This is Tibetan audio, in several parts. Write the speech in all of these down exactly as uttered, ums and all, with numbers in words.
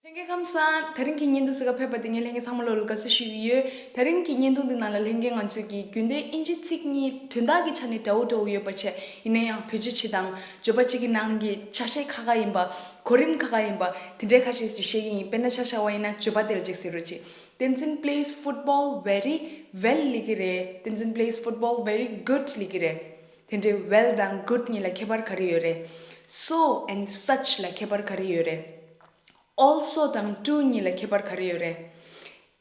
ལྷན་རྒྱས་ཁམས་བཟང་། དེ་རིང་གི་བརྙན་ཐུང་གཟིགས་ག་ཕེབས་པ་དེ་ངས་ལྷན་རྒྱས་ཚང་མ་ལོ་ལ་དགའ་བསུ་ཞུ་གི་ཡོད། དེ་རིང་གི་བརྙན་ཐུང་འདི་ནང་ལ་ལྷན་རྒྱས་ང་ཚོས་ཀྱི་རྒྱུན་ལྡན་ཨིན་ཇི་ཚིག་གཉིས་དོན་དག་གི་ཆ་ནས་འདྲ་བོ་འདྲ་བོ་ཡོད་པ་བྱས། ཡིན་ན་ཡང་བེད་སྤྱོད་བྱེད་སྟངས། བརྗོད་པ་གཅིག་གི་ནང་གི་ཆ་ཤས་ཁ་ཁ་ཡིན་པ། གོ་རིམ་ཁ་ཁ་ཡིན་པ། དེ་འདྲའི་ཁ་ཤས་ཅིག་བཤད་ཀྱི་ཡིན། དཔེར་ན་ཆ་བཞག་པ་ཡིན་ན། བརྗོད་པ་དེ་ལ་ཅིག་ཟེར་རོགས་གྱིས། Tenzin plays football very well ལབ་ཀྱི་རེད། Tenzin plays football very good ལབ་ཀྱི་རེད། དེ་འདྲའི་well དང་good གཉིས་ལ་ཁྱད་པར་ག་རེ་ཡོད་རེད། So and such ལ་ཁྱད་པར་ག་རེ་ཡོད་རེད། Also དང་to གཉིས་ལ་ཁྱད་པར་ག་རེ་ཡོད་རེད།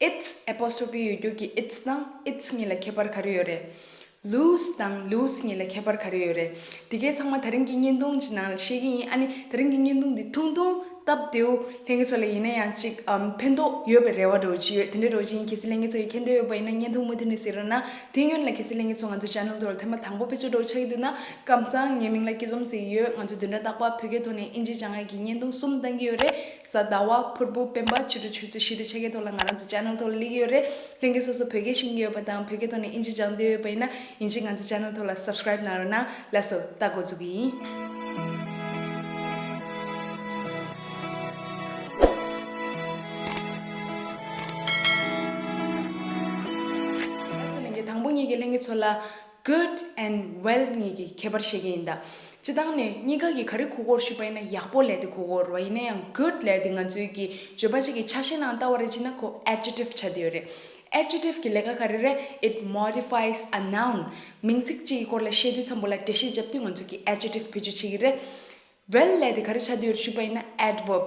It's apostrophe ཡོད་རྒྱུ་གི་it's དང་its གཉིས་ལ་ཁྱད་པར་ག་རེ་ཡོད་རེད། Lose དང་lose གཉིས་ལ་ཁྱད་པར་ག་རེ་ཡོད་རེད། དེ་གས་ཚང་མ་དེ་རིང་གི་བརྙན་ཐུང་གི་ནང་ལ་བཤད་ཀྱི་ཡིན། ཨ་ནི་དེ་རིང་གི་བརྙན་ཐུང་འདི་ཐུང་ཐུང་སྟབས་བདེ་པོ། ལྷན་རྒྱས་ཚོ་ལ་ཡིན་ན་ཡང་ཅིག་ཨམ་ཕན་ཐོགས་ཡོད་པའི་རེ་བ་འདྲ་བོ་ཅིག་ཡོད། དེ་འདྲ་འདྲ་བོ་ཅིག་ཡིན། གལ་སྲིད་ལྷན་རྒྱས་ཚོ་ཡིས་མཁྱེན་འདོད་ཡོད་པ་ཡིན་ན། བརྙན་ཐུང་མུ་མཐུད་ནས་གཟིགས་རོགས་གནང་། དེ་སྔོན་ལ་གལ་སྲིད་ལྷན་རྒྱས་ཚོ་ང་ཚོ་ཆེ་ནལ་ཐོག་ལ་ཐེངས་མ་དང་པོ་ཕེབས་བྱུང་འདྲ་བོ་ཆགས་ཀྱི་འདུག་ན། ཁམས་བཟང་། ངའི་མིང་ལ་སྐྱིད་འཛོམས་ཟེར་གྱི་ཡོད། ང་ཚོ་བདུན་ཕྲག་རྟག་པར་བོད་སྐད་ཐོག་ནས་ཨིན་ཇི་སྦྱང་ཡག་གི་བརྙན་ཐུང་གསུམ་བཏང་གི་ཡོད་རེད། གཟའ་ཟླ་བ། ཕུར་བུ། སྤེན་པ། ཕྱི་དྲོ་ཆུ་ཚོད་བཞི་དང་ཕྱེད་ཀའི་ཐོག་ལ་ང་རང་ཚོ་ཆེ་ནལ་ཐོག་ལ་སླེབས་ཀྱི་ཡོད་རེད། ལྷན་རྒྱས་སོ་སོ་བོད་སྐད་ཤེས་ཀྱི་ཡོད་པ་དང་བོད་སྐད་ཐོག་ནས་ཨིན་ཇི་སྦྱང་འདོད་ཡོད་པ་ཡིན་ན། ཡིན་གཅིག་ང་ཚོ་ཆེ་ནལ་ཐོག་ལ་སབ་སི་ཀ་རེབ་གནང་རོགས་གནང་། ལགས་སོ། ད་འགོ་འཛུགས་ཀྱི་ཡིན། ལགས་སོ། ལྷན་རྒྱས། དང་པོ་ངེད་ཀྱིས་ལྷན་རྒྱས་ཚོ་ལ་good and well གཉིས་ཀྱི་ཁྱད་པར་བཤད་ཀྱི་ཡིན་ད། སྤྱིར་བཏང་ནས་གཉིས་ཀ་གིས་ག་རེ་གོ་གོ་རེད་ཞུས་པ་ཡིན་ན། ཡག་པོ་ལབ་དེ་གོ་གོ་རེད་བ། ཡིན་ན་ཡང་good ལབ་དེ་ང་ཚོའི་གི་བརྗོད་པ་གཅིག་གི་ཆ་ཤས་ནང་ལྟ་བ་རེད་བྱས་ན། ཁོ་adjective ཆགས་བསྡད་ཡོད་རེད། Adjective གི་ལས་ཀ་ག་རེ་རེད། It modifies a noun. མིང་ཚིག་གཅིག་གི་སྐོར་ལ་བཤད་དུས་ཙམ་པོ་ལ་འགྲེལ་བཤད་བརྒྱབ་དུས་ང་ཚོ་གིས་adjective བེད་སྤྱོད་བྱེད་ཀྱི་རེད། Well ལབ་དེ་ག་རེ་ཆགས་བསྡད་ཡོད་རེད་ཞུས་པ་ཡིན་ན། Adverb.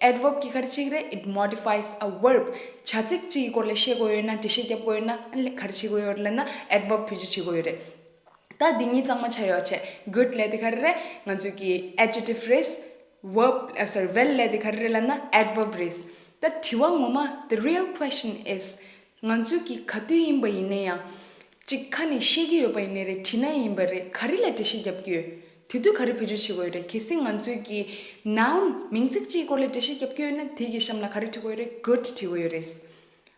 Adverb གིས་ག་རེ་བྱེད་ཀྱི་རེད། It modifies a verb. བྱ་ཚིག་གཅིག་གི་སྐོར་ལ་བཤད་དགོས་ཡོད་ན། འགྲེལ་བཤད་བརྒྱབ་དགོས་ཡོད་ན། ཨ་ནི་ག་རེ་བྱེད་དགོས་ཡོད་རེད་ལབ་ན། Adverb བེད་སྤྱོད་བྱེད་དགོས་ཡོད་རེད། ད་འདི་གཉིས་གཙང་མ་ཆགས་ཡོད་བྱས། Good ལབ་དེ་ག་རེ་རེད། ང་ཚོ་གི་adjective རེད། Verb, ཨ། Sorry, well ལབ་དེ་ག་རེ་རེད་ལབ་ན་adverb རེད། ད་དྲི་བ་ངོ་མ། The real question is, ང་ཚོས་ཀྱིས་ག་དུས་ཡིན་པ་ཡིན་ན་ཡང་། གཅིག་ཁ་ནས་བཤད་ཀྱི་ཡོད་པ་ཡིན་ནའི་རེད། བྲིས་ན་ཡིན་པ་རེད། ག་རེ་ལ་འགྲེལ་བཤད་རྒྱབ་ཀྱི་ཡོད། དེ་དུས་ག་རེ་བེད་སྤྱོད་བྱེད་དགོས་ཡོད་རེད། གལ་སྲིད་ང་ཚོས་ཀྱིས་noun མིང་ཚིག་གཅིག་གི་སྐོར་ལ་འགྲེལ་བཤད་རྒྱབ་ཀྱི་ཡོད་ན། དེ་གི་གཤམ་ལ་ག་རེ་བྲིས་དགོས་ཡོད་རེད། Good བྲིས་དགོས་ཡོད་རེད།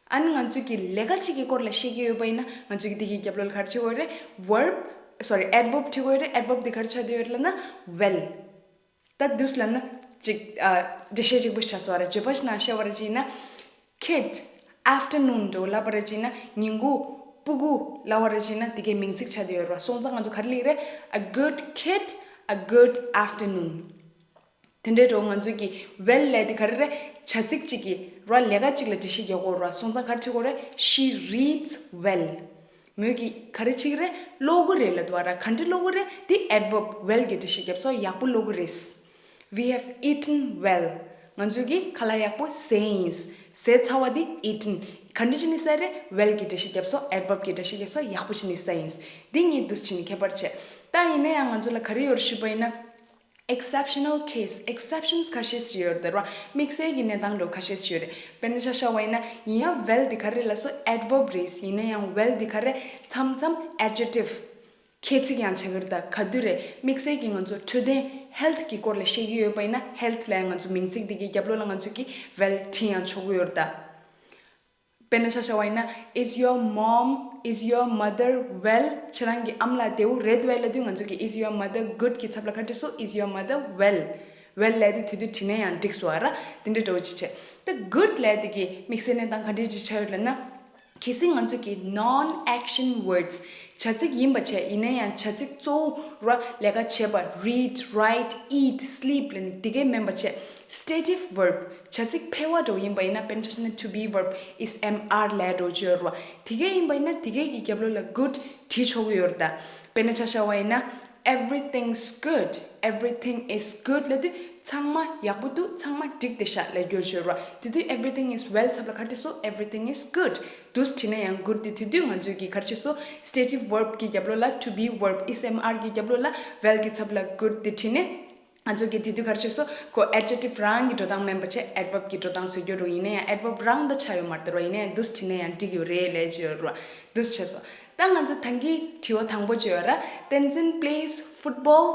ཨ་ནི་ང་ཚོས་ཀྱིས་ལས་ཀ་གཅིག་གི་སྐོར་ལ་བཤད་ཀྱི་ཡོད་པ་ཡིན་ན། ང་ཚོས་ཀྱིས་དེ་གི་རྒྱབ་ལོགས་ལ་ག་རེ་བྲིས་དགོས་ཡོད་རེད། Verb, sorry, adverb བྲིས་དགོས་ཡོད་རེད། Adverb དེ་ག་རེ་ཆགས་བསྡད་ཡོད་རེད་ལབ་ན། Well. ད་འདུག་སེ་ལབ་ན་ཅིག་ཨ། འགྲེལ་བཤད་གཅིག་པོ་ཆགས་སོང་བ་རེད། བརྗོད་པ་ཞིག་ནང་བཤད་པ་རེད་བྱས་ན། Kid, afternoon འདྲ་བོ་ལབ་པ་རེད་བྱས་ན། ཉིན་གུང་། སྤུ་གུ་ལབ་པ་རེད་བྱས་ན། དེ་གའི་མིང་ཚིག་ཆགས་བསྡད་ཡོད་རེད་བ། སོང་ཙང་ང་ཚོ་ག་རེ་ལབ་ཀྱི་རེད། A good kid, a good afternoon. དེ་འདྲའི་འདྲ་བོ་ང་ཚོས་ཀྱིས་well ལབ་དེ་ག་རེ་རེད། བྱ་ཚིག་གཅིག་གི་ར། ལས་ཀ་གཅིག་ལ་འགྲེལ་བཤད་རྒྱག་དགོས་རེད་བ། སོང་ཙང་ག་རེ་བྲིས་དགོས་རེད། She reads well. མོས་ཀྱིས་ག་རེ་བྱེད་ཀྱི་རེད། ཀློག་གི་རེད་ལབ་འདུག་བ་ར། ག་འདྲ་ཀློག་གི་རེད། དེ་adverb well གིས་འགྲེལ་བཤད་བརྒྱབ་སོང་། ཡག་པོ་ཀློག་གི་རེད། We have eaten well. ང་ཚོས་ཀྱིས་ཁ་ལག་ཡག་པོ་ཟས་ཡིན། ཟས་ཚར་བ་དེ་eaten། ག་འདྲ་བྱས་ནས་ཟས་རེད། Well གིས་འགྲེལ་བཤད་བརྒྱབ་སོང་། Adverb གིས་འགྲེལ་བཤད་བརྒྱབ་སོང་། ཡག་པོ་བྱས་ནས་ཟས་ཡིན། འདི་གཉིས་འདུག་སེ་བྱས་ནས་ཁྱད་པར་བྱས། ད་ཡིན་ན་ཡང་ང་ཚོ་ལ་ག་རེ་ཡོད་རེད་ཞུས་པ་ཡིན་ན། Exceptional case, exceptions ཁ་ཤས་ཤིག་ཡོད་རེད་བ། དམིགས་བསལ་གྱི་གནས་སྟངས་འདྲ་བོ་ཁ་ཤས་ཤིག་ཡོད་རེད། དཔེར་ན་ཆ་བཞག་པ་ཡིན་ན། ཡིན་ཡང་well འདི་ག་རེ་ལབ་སོང་། Adverb རེད། ཡིན་ན་ཡང་well འདི་ག་རེ། མཚམས་མཚམས་adjective ཁྱད་ཚིག་ཡང་ཆགས་ཀྱི་རེད། ད་ག་དུས་རེད། དམིགས་བསལ་གྱི་ང་ཚོ་འཕྲོད་བསྟེན་health གི་སྐོར་ལ་བཤད་ཀྱི་ཡོད་པ་ཡིན་ན། Health ལབ་ཡ་ང་ཚོ་མིང་ཚིག་འདི་གི་རྒྱབ་ལོགས་ལ་ང་ཚོ་གིས་well བྲིས་ཡང་ཆོག་གི་ཡོད་རེད་ད། དཔེར་ན་ཆ་བཞག་པ་ཡིན་ན། Is your mom, is your mother well? ཁྱེད་རང་གི་ཨ་མ་ལགས་བདེ་པོ་རེད་པས་ལབ་དུས་ང་ཚོ་གིས་is your mother good གི་ཚབ་ལ་ག་རེ་བྲིས་སོང་། Is your mother well? Well ལབ་དེ་དེ་དུས་བྲིས་ན་ཡང་འགྲིག་སོང་བ་ར། དེ་འདྲ་འདྲ་བོ་ཅིག་བྱས། ད་good ལབ་དེ་གི་དམིགས་བསལ་གནས་སྟངས་ག་འདྲ་ཅིག་ཆགས་ཡོད་ལབ་ན། གལ་སྲིད་ང་ཚོ་གིས་non action words བྱ་ཚིག་ཡིན་པ་བྱས། ཡིན་ན་ཡང་བྱ་ཚིག་གཙོ་བོ་ར་ལས་ཀ་བྱེད་པ། Read, write, eat, sleep ལབ་ནི་དེ་གའི་མིན་པ་བྱས། Stative verb བྱ་ཚིག་འཕེལ་བ་འདྲ་བོ་ཡིན་པ་ཡིན་ན། དཔེར་ན་ཆ་བཞག་ན་to be verb is M R ལབ་འདྲ་བོ་ཅིག་ཡོད་རེད་བ། དེ་གའི་ཡིན་པ་ཡིན་ན་དེ་གའི་གི་རྒྱབ་ལོགས་ལ་good བྲིས་ཆོག་གི་ཡོད་རེད་ད། དཔེར་ན་ཆ་བཞག་པ་ཡིན་ན། Everything's good, everything is good ལབ་དུས་ཚང་མ་ཡག་པོ་འདུག་ཚང་མ་འགྲིག་བསྡད་ཤག་ལབ་རྒྱུ་ཅིག་ཡོད་རེད་བ། དེ་དུས་everything is well ཚབ་ལ་ག་རེ་བྲིས་སོང་། Everything is good འདུག་སེ་བྲིས་ན་ཡང་good འདི་དེ་དུས་ང་ཚོས་ཀྱིས་ག་རེ་བྱས་སོང་། Stative verb གི་རྒྱབ་ལོགས་ལ་to be verb is M R གི་རྒྱབ་ལོགས་ལ་well གི་ཚབ་ལ་good འདི་བྲིས་ནས། ང་ཚོ་གིས་དེ་དུས་ག་རེ་བྱས་སོང་། ཁོ་adjective རང་གི་འགྲོ་སྟངས་མིན་པ་བྱས། Adverb གི་འགྲོ་སྟངས་བཟོ་རྒྱུ་རེད། ཡིན་ན་ཡང་adverb རང་ད་ཆགས་ཡོད་མ་རེད་དེ་རེད་བ། ཡིན་ན་ཡང་འདུག་སེ་བྲིས་ན་ཡང་འགྲིག་ཡོད་རེད་ལབ་ཀྱི་ཡོད་རེད་བ། འདུག་སེ་བྱས་སོང་། ད་ང་ཚོ་ད་གིན་དྲི་བ་དང་པོ་བརྗོད་ཡོད་ར། Tenzin plays football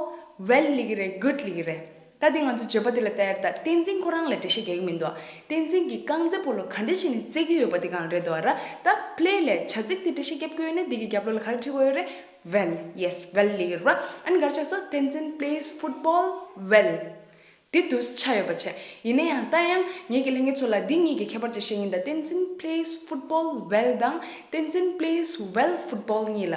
well ལབ་ཀྱི་རེད། Good ལབ་ཀྱི་རེད། ད་དེ་ང་ཚོ་བརྗོད་པ་དེ་ལ་ལྟ་ཡ་རེད་ད། བསྟན་འཛིན་ཁོ་རང་ལ་འགྲེལ་བཤད་རྒྱག་གི་མི་འདུག་བསྟན་འཛིན་གྱིས་རྐང་རྩེད་སྤོ་ལོ་ག་འདྲ་བྱས་ནས་རྩེ་གི་ཡོད་པ་དེ་གང་རེད་འདུག་ར། ད་play ལབ་བྱ་ཚིག་དེ་འགྲེལ་བཤད་རྒྱབ་དགོས་ཡོད་ན་དེ་གི་རྒྱབ་ལོགས་ལ་ག་རེ་བྲིས་དགོས་ཡོད་རེད། Well, yes, well ལབ་ཀྱི་རེད་བ། ཨ་ནི་ག་རེ་ཆགས་སོང་། Tenzin plays football well. དེ་དུས་ཆགས་ཡོད་པ་བྱས། ཡིན་ན་ཡང་ད་ཡང་ངེད་ཀྱི་ལྷན་རྒྱས་ཚོ་ལ་འདི་གཉིས་ཀྱི་ཁྱད་པར་ཅིག་བཤད་ཡིན། ད་བསྟན་འཛིན་plays football well དང་བསྟན་འཛིན་plays well football གཉིས་ལ།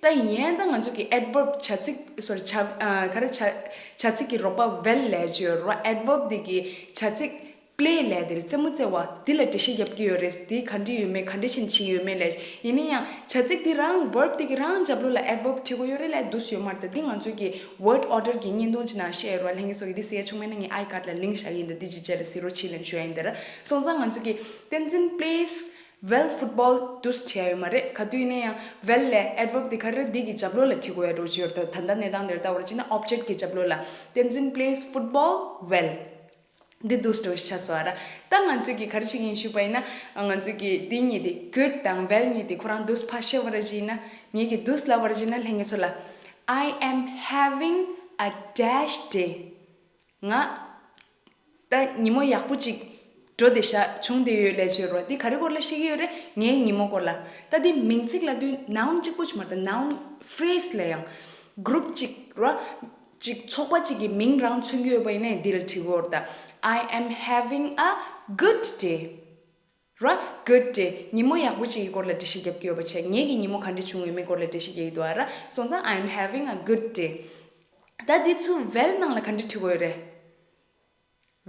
ད་ཡིན་ད་ང་ཚོ་གི་adverb བྱ་ཚིག་སོར་བྱ་ཨ་ག་རེ་བྱ་བྱ་ཚིག་གི་རོགས་པ་well ལབ་ཡ་ཅིག་ཡོད་རེད་བ། adverb དེ་གི་བྱ་ཚིག་play ལབ་ཡ་དེ་ལ་རྩེད་མོ་རྩེ་བ་འདི་ལ་འགྲེལ་བཤད་རྒྱབ་ཀྱི་ཡོད་རེད། འདི་ག་འདྲ་ཡོད་མེད་ག་འདྲ་བྱས་ནས་བྱེད་ཀྱི་ཡོད་མེད་ལབ་ཡ། ཡིན་ན་ཡང་བྱ་ཚིག་འདི་རང་verb དེ་གི་རང་རྒྱབ་ལོགས་ལ་adverb བྲིས་དགོས་ཡོད་རེད་ལབ་ཡ་འདུག་སེ་ཡོད་མ་རེད། ད་འདི་ང་ཚོ་གི་word order གི་བརྙན་ཐུང་ཅིག་ནང་བཤད་ཡོད་རེད་བ། ལྷན་རྒྱས་ཚོ་གི་འདི་གཟིགས་ཡ་བྱུང་མེད་ན་ངས་iCard ལ་link བཞག་གི་ཡིན། ད་འདི་ཅིག་རྗེས་ལ་གཟིགས་རོགས་བྱེད་ལབ་ཞུ་ཡ་ཡིན། དེ་ར་སོང་ཙང་ང་ཚོ་གི་བསྟན་འཛིན་plays well football འདུག་སེ་བྲིས་ཡ་ཡོད་མ་རེད། ག་དུས་ཡིན་ན་ཡང་well ལས་adverb དེ་ག་རེ་འདི་གི་རྒྱབ་ལོགས་ལ་བྲིས་དགོས་ཡ་འདྲ་བོ་ཅིག་ཡོད་རེད། ད་ད་ལྟ་གནས་སྟངས་འདིར་ལྟ་བ་ཅིག་ན་object གི་རྒྱབ་ལོགས་ལ་བསྟན་འཛིན་plays football well འདི་འདུག་སེ་འདྲ་བོ་ཞིག་ཆགས་སོང་བ་ར། ད་ང་ཚོས་ཀྱི་ག་རེ་བྱེད་ཀྱི་ཡིན་ཞུས་པ་ཡིན་ན། ང་ཚོས་ཀྱི་འདི་གཉིས་དེ་good དང་well གཉིས་དེ་ཁོ་རང་འདུག་སེ་ཕར་བཤད་པ་ར་ཅིག་ཡིན་ན། ངེད་ཀྱིས་འདུག་སེ་ལབ་པ་ར་ཅིག་ཡིན་ན་ལྷན་རྒྱས་ཚོ་ལ། I am having a dash day. ང་ད་ཉིན་མོ་ཡག་པོ་ཅིག་འགྲོ་བསྡད་ཤག་བྱུང་བསྡད་ཡོད་ལབ་ཀྱི་ཡོད་རེད་བ། འདི་ག་རེ་སྐོར་ལ་བཤད་ཀྱི་ཡོད་རེད། ངའི་ཉིན་མོ་སྐོར་ལ། ད་འདི་མིང་ཚིག་ལབ་དུས་noun གཅིག་པོ་ཅིག་མ་རེད། ད་noun phrase ལབ་ཡང་group གཅིག་ར། གཅིག་ཚོགས་པ་གཅིག་གི་མིང་རང་མཚོན་གྱི་ཡོད་པ་ཡིན་ན་འདི་ལ་བྲིས་དགོས་རེད། ད་I am having a good day ར། good day ཉིན་མོ་ཡག་པོ་ཅིག་གི་སྐོར་ལ་འགྲེལ་བཤད་རྒྱབ་ཀྱི་ཡོད་པ་བྱས། ངེད་ཀྱི་ཉིན་མོ་ག་འདྲ་བྱུང་ཡོད་མེད་སྐོར་ལ་འགྲེལ་བཤད་རྒྱག་གི་འདུག་ཨ་ར། སོང་ཙང་I am having a good day. ད་འདི་ཚོ་well ནང་ལ་ག་འདྲ་བྲིས་དགོས་ཡོད་རེད།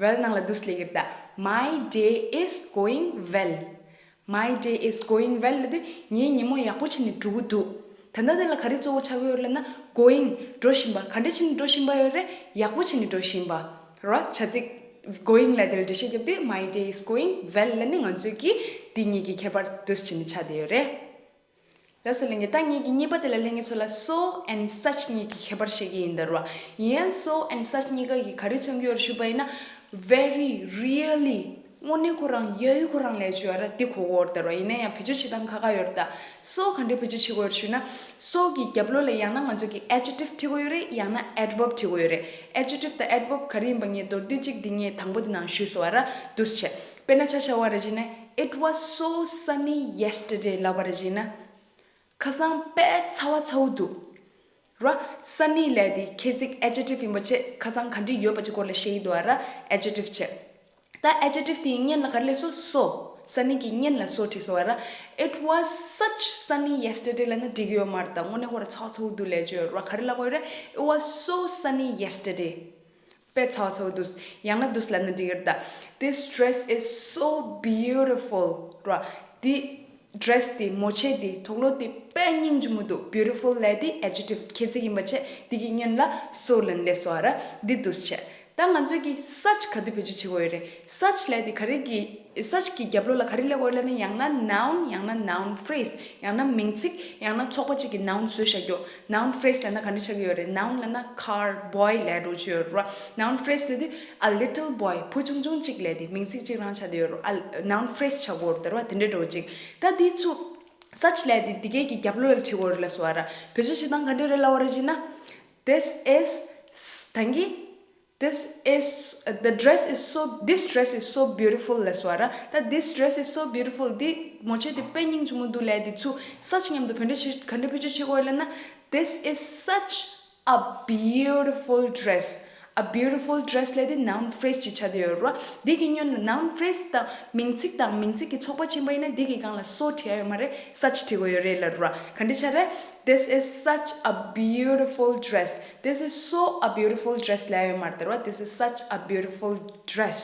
well ནང་ལ་འདུག་སེ་ལབ་ཀྱི་རེད། ད་my day is going well. My day is going well ལབ་དུས་ངའི་ཉིན་མོ་ཡག་པོ་བྱས་ནས་འགྲོ་གི་འདུག་ད་ལྟ་དེ་ལ་ག་རེ་གཙོ་བོ་ཆགས་ཀྱི་ཡོད་ལབ་ན་going འགྲོ་བཞིན་པ། ག་འདྲ་བྱས་ནས་འགྲོ་བཞིན་པ་ཡོད་རེད། ཡག་པོ་བྱས་ནས་འགྲོ་བཞིན་པ་ར། བྱ་ཚིག་going ལབ་དེ་ལ་འགྲེལ་བཤད་རྒྱབ་དུས་my day is going well ལབ་ནས་ང་ཚོས་ཀྱིས་འདི་གཉིས་ཀྱི་ཁྱད་པར་འདུག་སེ་བྱས་ནས་ཆགས་བསྡད་ཡོད་རེད། ལགས་སོ་ལྷན་རྒྱས། ད་ངེད་ཀྱི་གཉིས་པ་དེ་ལ་ལྷན་རྒྱས་ཚོ་ལ་so and such གཉིས་ཀྱི་ཁྱད་པར་བཤད་ཀྱི་ཡིན་ད་ར། ཡིན་ཡང་so and such གཉིས་ཀ་གིས་ག་རེ་མཚོན་གྱི་ཡོད་རེད་ཞུས་པ་ཡིན་ན། very, really དངོས་གནས་ཁོ་རང་ཡ་ཡོ་ཁོ་རང་ལབ་ཀྱི་ཡོད་ར། འདི་གོ་གི་ཡོད་རེད་ད་ར། ཡིན་ན་ཡང་བེད་སྤྱོད་བྱེད་སྟངས་ཁག་ཁག་ཡོད་རེད་ད། so ག་འདྲ་བེད་སྤྱོད་བྱེད་དགོས་ཡོད་རེད་ཞུས་ན། so གི་རྒྱབ་ལོགས་ལ་ཡང་ན་ང་ཚོ་གི་adjective བྲིས་དགོས་ཡོད་རེད། ཡང་ན་adverb བྲིས་དགོས་ཡོད་རེད། adjective དང་adverb ག་རེ་ཡིན་པ་ངས་མདོར་བསྡུས་གཅིག་འདི་ངས་དང་པོ་འདི་ནང་ཞུས་སོང་བ་ར། འདུག་སེ་བྱས། དཔེར་ན་ཆ་བཞག་པ་ར་བྱས་ན། It was so sunny yesterday ལབ་པ་ར་བྱས་ན། ཁ་སང་དཔེ་ཚ་བ་ཚ་བོ་འདུག་ར། sunny ལབ་དེ་ཁྱད་ཚིག་adjective ཡིན་པ་བྱས། ཁ་སང་ག་འདྲ་ཡོད་པ་ཅིག་སྐོར་ལ་བཤད་ཀྱི་འདུག་ཨ་ར། adjective བྱས། ད་adjective དེའི་སྔོན་ལ་ག་རེ་སླེབས་སོང་། so། sunny གི་སྔོན་ལ་so བྲིས་སོང་ཨ་ར། It was such sunny yesterday ལབ་ན་འགྲིག་གི་ཡོད་མ་རེད། ད་དངོས་གནས་ཁོ་རང་ཚ་བ་ཚ་བོ་འདུག་ལབ་ཀྱི་ཡོད་ར། ག་རེ་ལབ་དགོས་རེད། It was so sunny yesterday. དཔེ་ཚ་བ་ཚ་བོ་འདུག་ཡང་ན་འདུག་ལབ་ན་འགྲིག་གི་རེད་ད། This dress is so beautiful ར། འདི་dress དེ་མོ་ཆས་དེ་དུག་ལོག་དེ་དཔེ་སྙིང་རྗེ་མོ་འདུག beautiful ལབ་དེ་adjective ཁྱད་ཚིག་ཡིན་པ་བྱས། འདི་གི་སྔོན་ལ་so ལབ་ནས་སླེབས་སོང་ཨ་ར། འདི་འདུག་བྱས། ད་ང་ཚོས་ཀྱི་such ག་དུས་བེད་སྤྱོད་བྱེད་དགོས་ཡོད་རེད། such ལབ་དེ་ག་རེ་གི་such གི་རྒྱབ་ལོགས་ལ་ག་རེ་སླེབས་དགོས་ལབ་ན། ཡང་ན་noun ཡང་ན་noun phrase ཡང་ན་མིང་ཚིག་ཡང་ན་ཚོགས་པ་གཅིག་གི་noun བཟོས་བཞག་རྒྱུ། noun phrase ལབ་ན་ག་འདྲ་ཆགས་ཀྱི་ཡོད་རེད། noun ལབ་ན་car, boy ལབ་འགྲོ་གི་ཡོད་རེད་བ། noun phrase ལབ་དུས་a little boy བུ་ཆུང་ཆུང་གཅིག་ལབ་དེ་མིང་ཚིག་གཅིག་རང་ཆགས་བསྡད་ཡོད་རེད། ཨ་noun phrase ཆགས་ཀྱི་ཡོད་རེད་བ། དེ་འདྲ་འགྲོ་གཅིག་ད་དེ་ཚོ་such ལབ་དེ་དེ་གས་ཀྱི་རྒྱབ་ལོགས་ལ་བྲིས་དགོས་རེད་ལབ་སོང་ཨ་ར། བེད་སྤྱོད་བྱེད་སྟངས་ག་འདྲ་རེད་ལབ་པ་རེད་ཅེ་ན། This is ད་གིན། This is, uh, the dress is so, this dress is so beautiful ལབ་སོང་ཨ་ར། ད་this dress is so beautiful འདི་མོ་ཆས་དེ་དཔེ་སྙིང་རྗེ་མོ་འདུག་ལབ་དེ་ཚོ་such མཉམ་དུ་བེད་སྤྱོད་བྱེད་ག་འདྲ་བེད་སྤྱོད་བྱེད་དགོས་ལབ་ན། This is such a beautiful dress. A beautiful dress ལབ་དེ་noun phrase ཅིག་ཆགས་བསྡད་ཡོད་རེད་བ། འདི་གི་སྔོན་ལ་noun phrase དང་མིང་ཚིག་དང་མིང་ཚིག་གི་ཚོགས་པ་ཕྱིན་པ་ཡིན་ན་འདི་གི་སྒང་ལ་so བྲིས་ཡ་ཡོད་མ་རེད། such བྲིས་དགོས་ཡོད་རེད་ལབ་རེད་བ། ག་འདྲ་ཆགས་རེད། This is such a beautiful dress. This is so a beautiful dress ལབ་ཡོད་མ་རེད་དེ་ར། This is such a beautiful dress.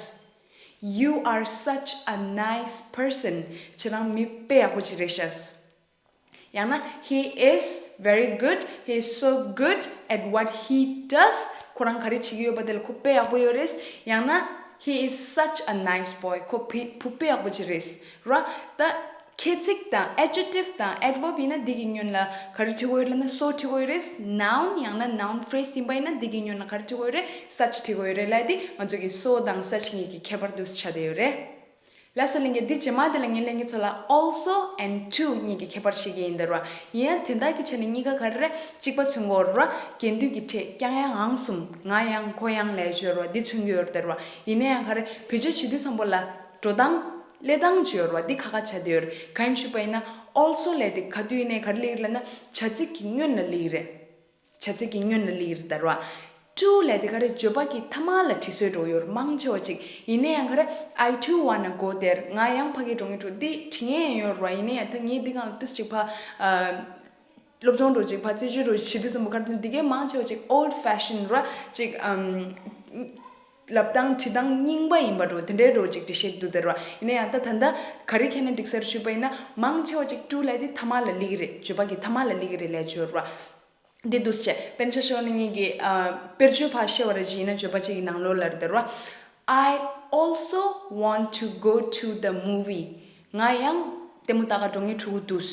You are such a nice person. ཁྱེད་རང་མི་དཔེ་ཡག་པོ་ཅིག་རེད་ཤག་ཡང་ན། He is very good. He is so good at what he does. ཁོ་རང་ག་རེ་བྱེད་ཀྱི་ཡོད་པ་དེ་ལ་ཁོ་དཔེ་ཡག་པོ་ཡོད་རེད། ཡང་ན། He is such a nice boy. ཁོ་བི་བུ་དཔེ་ཡག་པོ་ཅིག་རེད་ར། ད་ཁྱད་ཚིག་དང་adjective དང་adverb ཡིན་ན་འདི་གི་སྔོན་ལ་ག་རེ་བྲིས་དགོས་ཡོད་ལབ་ན་so བྲིས་དགོས་ཡོད་རེད། noun ཡང་ན་noun phrase ཡིན་པ་ཡིན་ན་འདི་གི་སྔོན་ལ་ག་རེ་བྲིས་དགོས་ཡོད་རེད། such བྲིས་དགོས་ཡོད་རེད་ལབ་དེ་ང་ཚོ་གི་so དང་such གཉིས་ཀྱི་ཁྱད་པར་འདུག་སེ་ཆགས་བསྡད་ཡོད་རེད། ལགས་སོ་ལྷན་རྒྱས། འདི་རྗེས་མ་དེ་ལ་ངས་ལྷན་རྒྱས་ཚོ་ལ་also and too གཉིས་ཀྱི་ཁྱད་པར་བཤད་ཀྱི་ཡིན་ད་ར། ཡིན་ཡང་དོན་དག་གི་ཆ་ནས་གཉིས་ཀ་ག་རེ་རེད། གཅིག་པ་མཚོན་གྱི་ཡོད་རེད་བ། རྒྱན་སྡུད་ཀྱི་ཕྲད་རྐྱང་ཡང་ངང་གསུམ། ང་ཡང་ཁོ་ཡང་ལབ་ཀྱི་ཡོད་རེད་བ། འདི་མཚོན་གྱི་ཡོད་རེད་ད་ར་བ། ཡིན་ན་ཡང་ག་རེ་བེད་སྤྱོད་བྱེད་དུས་ཙམ་པ་ལ་འགྲོ་སྟངས་སླེབས་སྟངས་ཅིག་ཡོད་རེད་བ། འདི་ཁག་ཁག་ཆགས་བསྡད་ཡོད་རེད། གང་ཡིན་ཞུས་པ་ཡིན་ན་also ལབ་དེ་ག་དུས་ཡིན་ནའི་ག་རེ་སླེབས་ཀྱི་རེད་ལབ་ན་བྱ་ཚིག་གི་སྔོན་ལ་སླེབས་ཀྱི་རེད། བྱ་ཚིག་གི་སྔོན་ལ་སླེབས་ཀྱི་རེད་ད་ར་བ། to་ལབ་དེ་ག་རེ། བརྗོད་པ་གི་ཐ་མ་ལ་དྲི་སྲོལ་འདྲ་ཡོད་རེད། མང་ཆེ་བ་ཅིག་ཡིན་ན་ཡང་ག་རེ། I too wanna go there། ང་ཡང་ཕ་གིར་འགྲོ་སྙིང་འདུག་འདི་དྲི་མཁན་ཡང་ཡོད་རེད་པ། ཡིན་ན་ཡང་ད་ངས་འདི་སྒང་ལ་ཏོག་ཙམ་ཅིག་ཕར་ཨ་སློབ་སྦྱོང་འདྲ་ཅིག་ཕར་རྩད་གཅོད་འདྲ་བྱེད་དུས་ཙམ་པ་ག་རེ། འདི་གའི་མང་ཆེ་བ་ཅིག་old fashioned རེད་པ། ཅིག་ཨམ་ལབ་སྟངས་དྲི་སྟངས་རྙིང་པ་ཡིན་པ་འདྲ་དེ་འདྲའི་འདྲ་ཅིག་འགྲེལ་བཤད་འདུག་སྟེར་བ། ཡིན་ན་ཡང་ད་ད་ལྟ་ག་རེ་ཁྱེད་རྣམས་འགྲིག་སར་ཞུས་པ་ཡིན་ན། མང་ཆེ་བ་ཅིག་to་ལབ་དེ་ཐ་མ་ལ་སླེབས་ཀྱི་རེད། བརྗོད་པ་གི་ཐ་མ་ལ་སླེབས་ཀྱི་རེད་ལབ་ཡོད་རེད་པ། འདི་འདུག་སེ་བྱས། དཔེར་ན་ཆ་བཞག་ན་ངེད་ཀྱིས་ཨ་དཔེར་བརྗོད་ཕར་བཤད་པ་རེད་ཅེ་ཡིན་ན། བརྗོད་པ་གཅིག་གི་ནང་ལོགས་ལ་རེད་དེ་རེད་པ། I also want to go to the movie། ང་ཡང་ལྟད་མོ་ལྟ་ག་འགྲོ་སྙིང་འདུག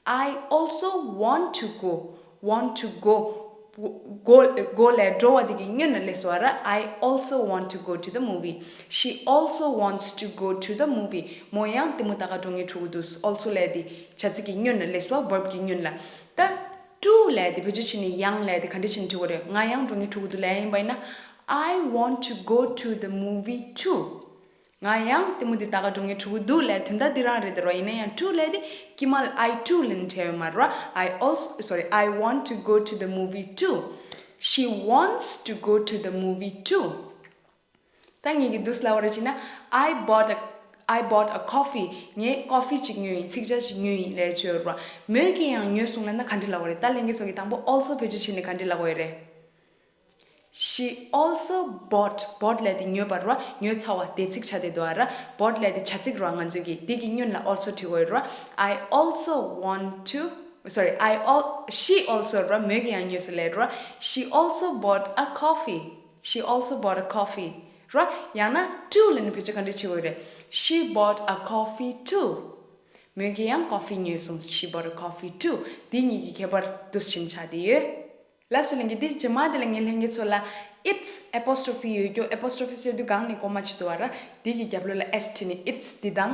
I also want to go. Want to go. Go, go ལབ་འགྲོ་བ་དེ་གི་སྔོན་ལ་སླེབས་སོང་བ་རེད། I also want to go to the movie. She also wants to go to the movie. མོ་ཡང་ལྟད་མོ་ལྟ་ག་འགྲོ་སྙིང་འདུག also ལབ་དེ་བྱ་ཚིག་གི་སྔོན་ལ་སླེབས་སོང་བ། verb གི་སྔོན་ལ། ད་to་ལབ་དེ་བེད་སྤྱོད་བྱས་ནས་ཡང་ལབ་དེ་ག་འདྲ་བྱས་ནས་འབྲི་དགོས་རེད། ང་ཡང་འགྲོ་སྙིང་འདུག་ལབ་ཡིན་པ་ཡིན་ན། I want to go to the movie too. ང་ཡང་ལྟད་མོ་འདི་ལྟ་ག་འགྲོ་སྙིང་འདུག་ལབ་དོན་དག་འདི་རང་རེད་དེ་རེད་པ། ཡིན་ན་ཡང་to ལབ་དེ་དཀྱིལ་མ་ལ་I too ལབ་ནས་བྲིས་ཡོད་མ་རེད་པ། I also, sorry, I want to go to the movie too. She wants to go to the movie too. ད་ངེད་ཀྱིས་འདུག་སེ་ལབ་པ་རེད་ཅེ་ན། I bought a, I bought a coffee. ངས་ཀོ་ཧྥི་ཅིག་ཉོས་ཡིན། ཚིག་ཇ་ཅིག་ཉོས་ཡིན་ལབ་ཡོད་རེད་པ། མོས་ཀྱིས་ཡང་ཉོས་སོང་ལབ་ན་ག་འདྲ་ལབ་དགོས་རེད། ད་ལྷན་རྒྱས་ཚོ་གིས་དང་པོ་also བེད་སྤྱོད་བྱས་ནས་ག་འདྲ་ལབ་དགོས་རེད། She also bought. Bought ལབ་དེ་ཉོས་པ་རེད་པ། ཉོས་ཚར་བ་དེ་ཚིག་ཆགས་བསྡད་འདུག་པ་རེད། Bought ལབ་དེ་བྱ་ཚིག་རེད་པ། ང་ཚོ་གི་དེ་གི་སྔོན་ལ་also བྲིས་དགོས་རེད་པ། I also want to, sorry, I al, she also རེད་པ། མོས་ཀྱིས་ཡང་ཉོས་སོང་ལབ་རེད་པ། She also bought a coffee. She also bought a coffee རེད་པ། ཡང་ན་to ལབ་ནས་བེད་སྤྱོད་ག་འདྲ་བྱེད་དགོས་རེད། She bought a coffee too. མོས་ཀྱིས་ཡང་ཀོ་ཧྥི་ཉོས་སོང་། She bought a coffee too. འདི་གཉིས་ཀྱི་ཁྱད་པར་འདུག་སེ་ཆགས་བསྡད་ཡོད། ལགས་སོ་ལྷན་རྒྱས། འདི་རྗེས་མ་དེ་ལ་ངས་ལྷན་རྒྱས་ཚོ་ལ་its apostrophe ཡོད་རྒྱུ། apostrophe ཟེར་དུས་སྒང་ནས་ཀོ་མ་བྱེད་དུས་པ་རེད། འདི་གི་རྒྱབ་ལོགས་ལ་s བྲིས་ནས་its འདི་དང་།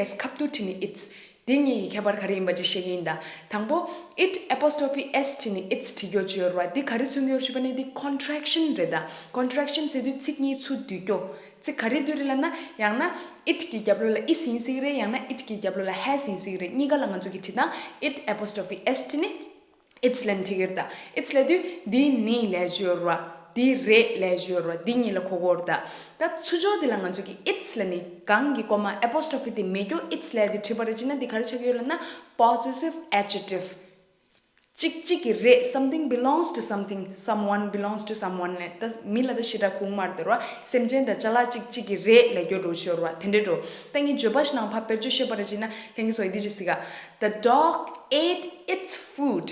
its ཁ་ཐུག་བྲིས་ནས་its འདི་གཉིས་ཀྱི་ཁྱད་པར་ག་རེ་ཡིན་པ་ཅིག་བཤད་ཀྱི་ཡིན་ད། དང་པོ་it apostrophe s བྲིས་ནས་its བྲིས་རྒྱུ་ཅིག་ཡོད་རེད་པ། འདི་ག་རེ་མཚོན་གྱི་ཡོད་ཞུས་པ་ན། འདི་contraction རེད་ད། contraction ཟེར་དུས་ཚིག་གཉིས་ཚུར་བསྡུས་རྒྱུ། ཚིག་ག་རེ་བསྡུས་རེད་ལབ་ན། ཡང་ན་it གི་རྒྱབ་ལོགས་ལ་is ཡིན་སྲིད་ཀྱི་རེད། ཡང་ན་it གི་རྒྱབ་ལོགས་ལ་has ཡིན་སྲིད་ཀྱི་རེད། གཉིས་ཀ་ལ་ང་ཚོ་གིས་བྲིས་དང་it apostrophe s བྲིས་ནས། its ལབ་ནས་བྲིས་ཀྱི་རེད་ད། its ལབ་དུས་འདི་ནི་ལབ་ཀྱི་ཡོད་རེད་པ། འདི་རེད་ལབ་ཀྱི་ཡོད་རེད་པ། འདི་གཉིས་ལ་གོ་དགོས་རེད་ད། ད་ཚུར་ཕྱོགས་འདི་ལ་ང་ཚོ་གིས་its ལབ་ནས་སྒང་གི་ཀོ་མ་apostrophe དེ་མེད་རྒྱུ་its ལབ་དེ་བྲིས་པ་རེད་ཅེ་ན། འདི་ག་རེ་ཆགས་ཀྱི་ཡོད་ལབ་ན། possessive adjective གཅིག་གཅིག་གི་རེད། Something belongs to something, someone belongs to someone ལབ། ད་མི་ལ་ད་ཞེ་དྲག་དགོངས་མ་རེད་དེ་རེད་པ། སེམས་ཅན་དང་ཅ་ལག་གཅིག་གཅིག་གི་རེད་ལབ་རྒྱུ་འདྲ་ཅིག་ཡོད་རེད་པ། དེ་འདྲ་འདྲ། ད་ངས་བརྗོད་པ་ཞིག་ནང་ཕར་བེད་སྤྱོད་བཤད་པ་རེད་ཅེ་ན། ལྷན་རྒྱས་ཚོ་ཡིས་འདི་ཅིག་ཟེར་ག The dog ate its food.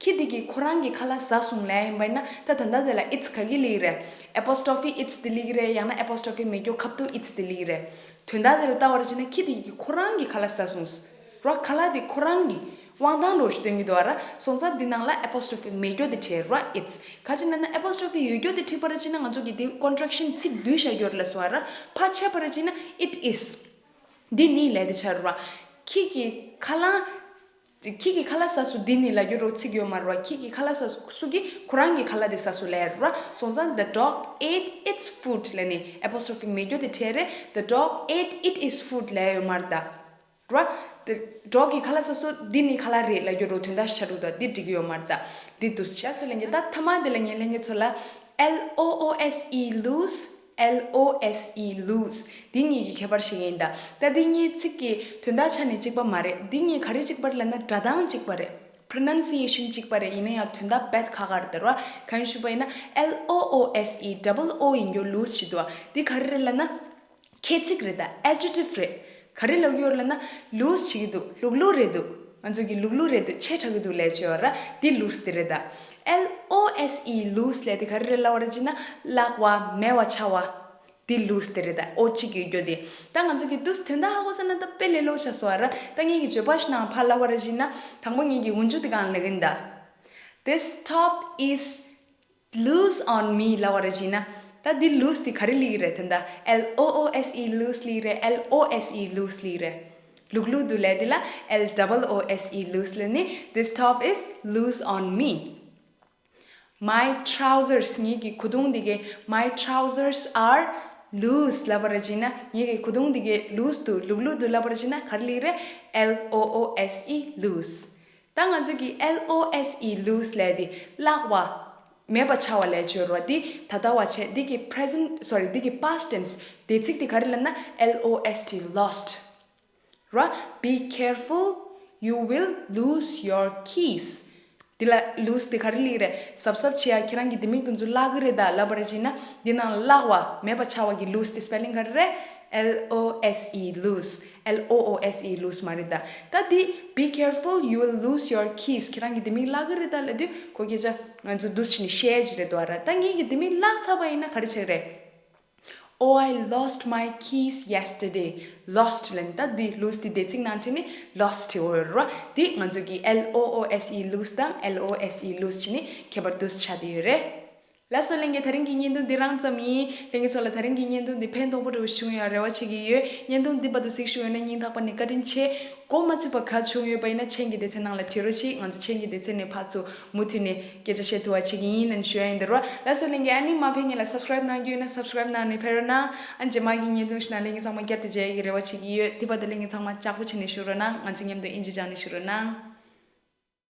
ཁྱི་དེ་གིས་ཁོ་རང་གི་ཁ་ལག་ཟ་སོང་ལབ་ཡིན་པ་ཡིན་ན། ད་ད་ལྟ་དེ་ལ་its ག་གི་སླེབས་ཀྱི་རེད། apostrophe its དེ་སླེབས་ཀྱི་རེད། ཡང་ན་apostrophe མེད་རྒྱུ་ཁ་ཐུག་its དེ་སླེབས་ཀྱི་རེད། དོན་དག་དེ་ལ་ལྟ་བ་རེད་ཅེ་ན། ཁྱི་དེ་གིས་ཁོ་རང་གི་ཁ་ལག་ཟ་སོང་ར། ཁ་ལག་དེ་ཁོ་རང་གི་དབང་ཐང་འདྲ་ཞིག་སྟོན་གྱི་འདུག་པ་ར། སོང་ཙང་འདི་ནང་ལ་apostrophe མེད་རྒྱུ་དེ་བྲིས་ར། its ག་ཅི་ན་ན། apostrophe ཡོད་རྒྱུ་དེ་བྲིས་པ་རེད་ཅེ་ན། ང་ཚོ་གིས་དེ་contraction ཚིག་བསྡུས་བཞག་རྒྱུ་རེད་ལབ་སོང་བ་ར། ཕར་ཕྱེ་བ་རེད་ཅེ་ན། it is འདི་ནི་ལབ་དེ་ཆགས་ར། ཁྱི་གི་ཁ་ལག་ཁྱི་གི་ཁ་ལག་ཟ་སོང་འདི་ནི་ལབ་རྒྱུ་འདྲ་ཚིག་ཡོད་མ་རེད་པ། ཁྱི་གི་ཁ་ལག་ཟ་སོང་། སུ་གིས། ཁོ་རང་གི་ཁ་ལག་དེ་ཟ་སོང་ལབ་ར། སོང་ཙང་the dog ate its food ལབ་ནས་apostrophe མེད་རྒྱུ་དེ་བྲིས་རེད། The dog ate it is food ལབ་ཡོད་མ་རེད་ད། ར། The dog གི་ཁ་ལག་ཟ་སོང་། འདི་ནི་ཁ་ལག་རེད་ལབ་རྒྱུ་འདྲ་དོན་དག་ཆགས་འགྲོ་ད། འདི་འགྲིག་གི་ཡོད་མ་རེད་ད། འདི་འདུག་སེ་བྱས་ལྷན་རྒྱས། ད་མཐའ་མ་དེ་ལ་ངས་ལྷན་རྒྱས་ཚོ་ལ་L O O S E lose, L O S E lose འདི་གཉིས་ཀྱི་ཁྱད་པར་ཞིག་ཡིན་ད། ད་འདི་གཉིས་ཚིག་གི་དོན་དག་ཆ་ནས་གཅིག་པ་མ་རེད། འདི་གཉིས་ག་རེ་གཅིག་པ་རེད་ལབ་ན། སྒྲ་གདངས་གཅིག་པ་རེད། pronunciation གཅིག་པ་རེད། ཡིན་ན་ཡང་དོན་དག་རྦད་ཁག་ཁག་རེད་དེ་ར། གང་ཡིན་ཞུས་པ་ཡིན་ན། L O O S E double O ཡིན་རྒྱུ་lose བྱེད་འདུག་པ། འདི་ག་རེ་རེད་ལབ་ན། ཁྱད་ཚིག་རེད་ད། adjective རེད། ག་རེ་ལབ་ཀྱི་ཡོད་ལབ་ན། lose བྱེད་ཀྱི་འདུག་ལུག་ལུག་རེད་འདུག་ང་ཚོ་གི་ལུག་ལུག་རེད་འདུག་ཆེ་དྲགས་ཀྱི་འདུག་ལབ་ཀྱི་ཡོད་ར། འདི་lose དེ་རེད་ད། L O S E lose ལབ་དེ་ག་རེ་རེད་ལབ་པ་རེད་ཅེ་ན། བརླག་པ། མེད་པ་ཆགས་པ། འདི་lose དེ་རེད་ད། O གཅིག་ཡོད་རྒྱུ་དེ། ད་ང་ཚོ་གི་འདུག་སེ་དོན་དག་ཧ་གོ་ཚར་ན་ད་དཔེ་ལས་སླ་པོ་ཆགས་སོང་བ་ར། ད་ངེད་ཀྱིས་བརྗོད་པ་ཞིག་ནང་ཕར་ལབ་པ་རེད་ཅེ་ན། དང་པོ་ངེད་ཀྱིས་འུན་ཆུ་དེ་སྒང་ལབ་ཀྱི་ཡིན་ད། This top is loose on me ལབ་པ་རེད་ཅེ་ན། ད་འདི་lose དེ་ག་རེ་སླེབས་ཀྱི་རེད། དོན་དག་L O O S E lose སླེབས་ཀྱི་རེད། L O S E lose སླེབས་ཀྱི་རེད། ལུག་ལུག་འདུག་ལབ་དེ་ལ་L double O S E lose ལབ་ནི། This top is loose on me. My trousers ངེད་ཀྱི་གོས་ཐུང་འདི་གའི། My trousers are loose ལབ་པ་རེད་ཅེ་ན། ངེད་ཀྱི་གོས་ཐུང་འདི་གའི་lose འདུག་ལུག་ལུག་འདུག་ལབ་པ་རེད་ཅེ་ན། ག་རེ་སླེབས་ཀྱི་རེད། L O O S E lose ད་ང་ཚོ་གི་L O S E lose ལབ་དེ་བརླག་པ། མེད་པ་ཆགས་པ་ལས་བརྗོད་རོ། འདི་ད་ལྟ་བ་བྱས། འདི་གི་present, sorry, འདི་གི་past tense བདེ་ཚིག་དེ་ག་རེ་ལབ་ན་L O S T, lost ར། Be careful, you will lose your keys. འདི་ལ་lose དེ་ག་རེ་ལབ་རེད། གཟབ་གཟབ་བྱེད་ཡ། ཁྱེད་རང་གི་ལྡེ་མིག་དེ་ཚོ་བརླག་གི་རེད་ད་ལབ་པ་རེད་བྱས་ན། འདི་ནང་བརླག་པ་མེད་པ་ཆགས་པ་གི་lose དེ་spelling ག་རེ་རེད། L O S E, lose. L O O S E, lose མ་རེད་ད། ད་འདི་be careful, you will lose your keys. ཁྱེད་རང་གི་ལྡེ་མིག་བརླག་གི་རེད་ད་ལབ་དུས་ཁོ་སྐད་ཆ་ང་ཚོ་འདུག་སེ་བྱས་ནས་བཤད་ཀྱི་རེད་དོ། ཨ་ར། ད་ངེད་ཀྱི་ལྡེ་མིག་བརླག་ཚར་བ་ཡིན་ན་ག་རེ་བྱེད་ཀྱི་རེད། Oh, I lost my keys yesterday. Lost ལབ་ནི་ད་འདི་lose འདི་བདེ་ཚིག་ནང་བྲིས་ནི་lost འོ་ར། འདི་ང་ཚོ་གི་L O O S E, lose དང་L O S E, lose བྱས་ནི་ཁྱད་པར་འདུག་སེ་ཆགས་བསྡད་ཡོད་རེད། ལགས་སོ་ལྷན་རྒྱས། དེ་རིང་གི་བརྙན་ཐུང་འདི་རང་ཙམ་ཡིན། ལྷན་རྒྱས་ཚོ་ལ་དེ་རིང་གི་བརྙན་ཐུང་འདི་ཕན་ཐོགས་པོ་འདྲ་བོ་བྱུང་ཡོད་རེ་བ་བྱེད་ཀྱི་ཡོད། བརྙན་ཐུང་འདི་བར་དུ་གཟིགས་བཞུགས་ཡོད་ན་སྙིང་ཐག་པ་ནས་བཀའ་དྲིན་ཆེ། གོ་མ་ཚོད་པ་ག་བྱུང་ཡོད་པ་ཡིན་ན་མཆན་གྱི་སྡེ་ཚན་ནང་ལ་བྲིས་རོགས་གྱིས། ང་ཚོ་མཆན་གྱི་སྡེ་ཚན་ནས་ཕར་ཚུར་མུ་མཐུད་ནས་སྐད་ཆ་བཤད་ཐུབ་པ་བྱེད་ཀྱི་ཡིན་ལབ་ཞུ་ཡ་ཡིན། འདི་རོ། ལགས་སོ་ལྷན་རྒྱས། ཨ་ནི་མ་ཕེབས་སྔོན་ལ་subscribe གནང་རྒྱུ་ཡིན་ན་subscribe གནང་ནས་ཕེབས་རོགས་གནང་། ཨ་རྗེས་མ་གི་བརྙན་ཐུང་ཞིག་ནང་ལྷན་རྒྱས་ཚང་མ་བསྐྱར་དུ་མཇལ་ཡ་གི་རེ་བ་བྱེད་ཀྱི་ཡོད། དེ་བར་དུ་ལྷན་རྒྱས་ཚང་མ་ལྕགས་པོ་བྱས་ནས་བཞུགས་རོགས་གནང་། ང་ཚོ་མཉམ་དུ་ཨིན་ཇི་སྦྱངས་ནས་བཞུགས་རོགས་གནང་།